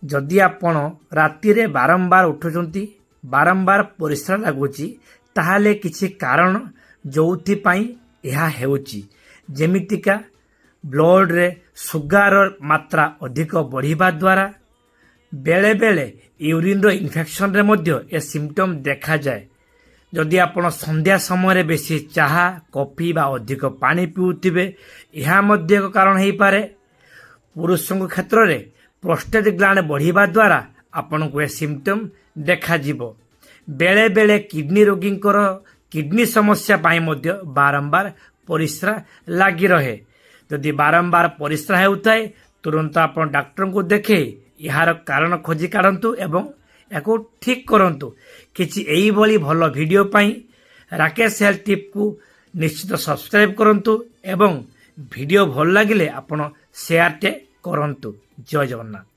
ଯଦି ଆପଣ ରାତିରେ ବାରମ୍ବାର ଉଠୁଛନ୍ତି, ବାରମ୍ବାର ପରିସ୍ରା ଲାଗୁଛି, ତାହେଲେ କିଛି କାରଣ ଯେଉଁଥିପାଇଁ ଏହା ହେଉଛି, ଯେମିତିକା ବ୍ଲଡ଼ରେ ସୁଗାରର ମାତ୍ରା ଅଧିକ ବଢ଼ିବା ଦ୍ୱାରା, ବେଳେବେଳେ ୟୁରିନ୍ର ଇନଫେକ୍ସନରେ ମଧ୍ୟ ଏ ସିମ୍ପଟମ୍ ଦେଖାଯାଏ। ଯଦି ଆପଣ ସନ୍ଧ୍ୟା ସମୟରେ ବେଶୀ ଚାହା, କଫି ବା ଅଧିକ ପାଣି ପିଉଥିବେ, ଏହା ମଧ୍ୟ ଏକ କାରଣ ହେଇପାରେ। ପୁରୁଷଙ୍କ କ୍ଷେତ୍ରରେ ପ୍ରୋଷ୍ଟେଟ୍ ଗ୍ଲାଣ୍ଡ ବଢ଼ିବା ଦ୍ୱାରା ଆପଣଙ୍କୁ ଏ ସିମ୍ପଟମ୍ ଦେଖାଯିବ। ବେଳେବେଳେ କିଡନୀ ରୋଗୀଙ୍କର କିଡନୀ ସମସ୍ୟା ପାଇଁ ମଧ୍ୟ ବାରମ୍ବାର ପରିସ୍ରା ଲାଗି ରହେ। ଯଦି ବାରମ୍ବାର ପରିସ୍ରା ହେଉଥାଏ, ତୁରନ୍ତ ଆପଣ ଡାକ୍ତରଙ୍କୁ ଦେଖେଇ ଏହାର କାରଣ ଖୋଜି କାଢ଼ନ୍ତୁ ଏବଂ ଏହାକୁ ଠିକ୍ କରନ୍ତୁ। କିଛି ଏଇଭଳି ଭଲ ଭିଡ଼ିଓ ପାଇଁ ରାକେଶ ହେଲ୍ଥ ଟିପ୍କୁ ନିଶ୍ଚିତ ସବସ୍କ୍ରାଇବ୍ କରନ୍ତୁ ଏବଂ ଭିଡ଼ିଓ ଭଲ ଲାଗିଲେ ଆପଣ ସେୟାରଟେ କରନ୍ତୁ। ଜୟ ଜଗନ୍ନାଥ।